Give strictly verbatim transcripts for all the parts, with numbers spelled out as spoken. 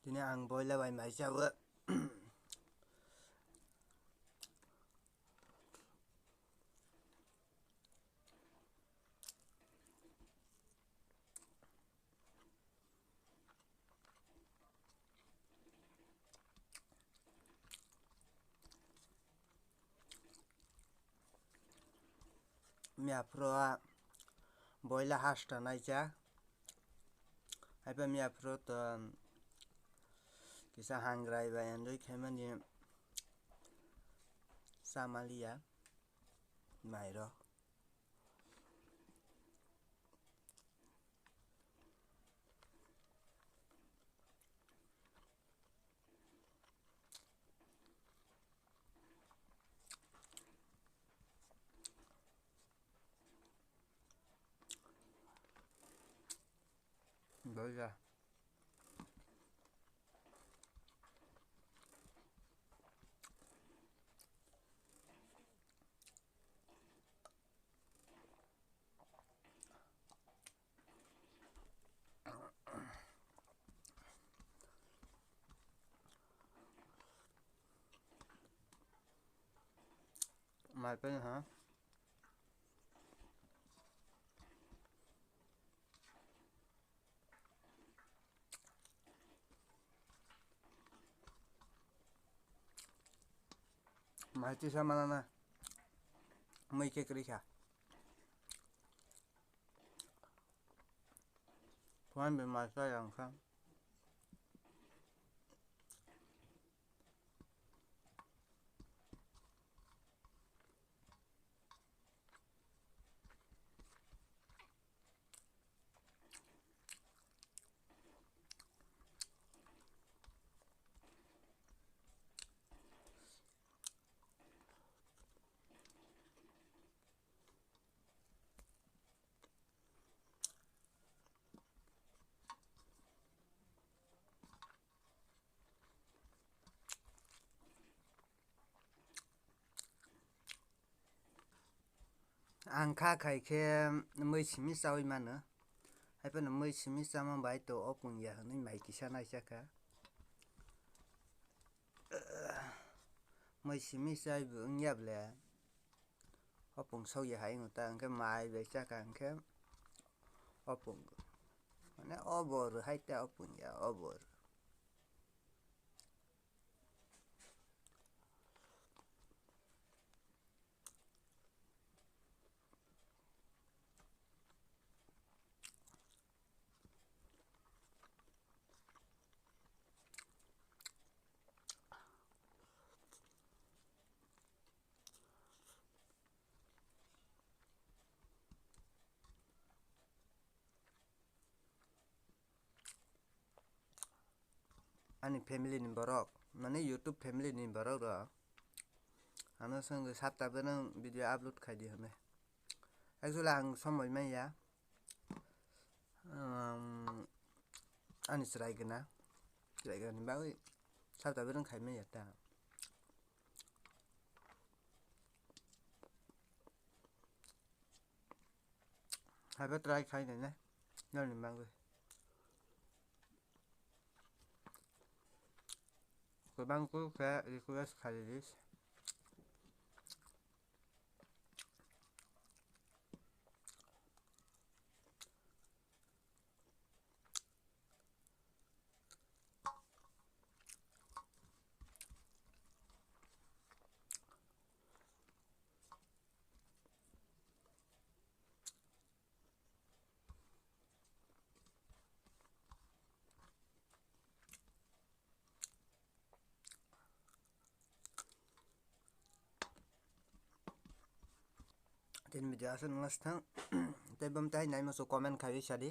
Tini ang boila bai mai chao. Miyaphuru a boila hasta naijak. Haiba miyaphuru to kisa hangrai bai enjoy khaimani chamaliya mairok. Doja. Mai pen ha. Mai tisa manana. Mui khe kwrwi kha. Puan bai mai kha yang kha. Ang kha khai khe mui simi chaui mano. Haiphano mui simi chama bai to o pungya hwnwi mai kisa naisa kha. Mui simi chai bo wngya ble. O pung sokya hai wngta hwnkhe mai bai chakha hwnkhe o pung. Mane o bo rw hai ta o pungya o bo rw. Ani family ni borok, mane YouTube family ni borok rok ano swngwi sapta bwrwng video upload khai di hwnwi. Actually ang somoi manya, um, ani chwrai gana, chwrai gana ni bagwi sapta bwrwng khai manya ta. Haiba try khai nai nai, nokni bagwi. Kwbang khe request khai di. Tini video aswk nung lasthang. Tei bwmtai naima su comment khaiwi sadi.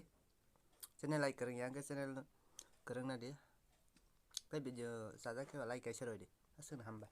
Channel like kwrwng ya hwnkhe channel kwrwng nadi. Tei video sajak khe like kaisa rwdi. Aswkno hambai.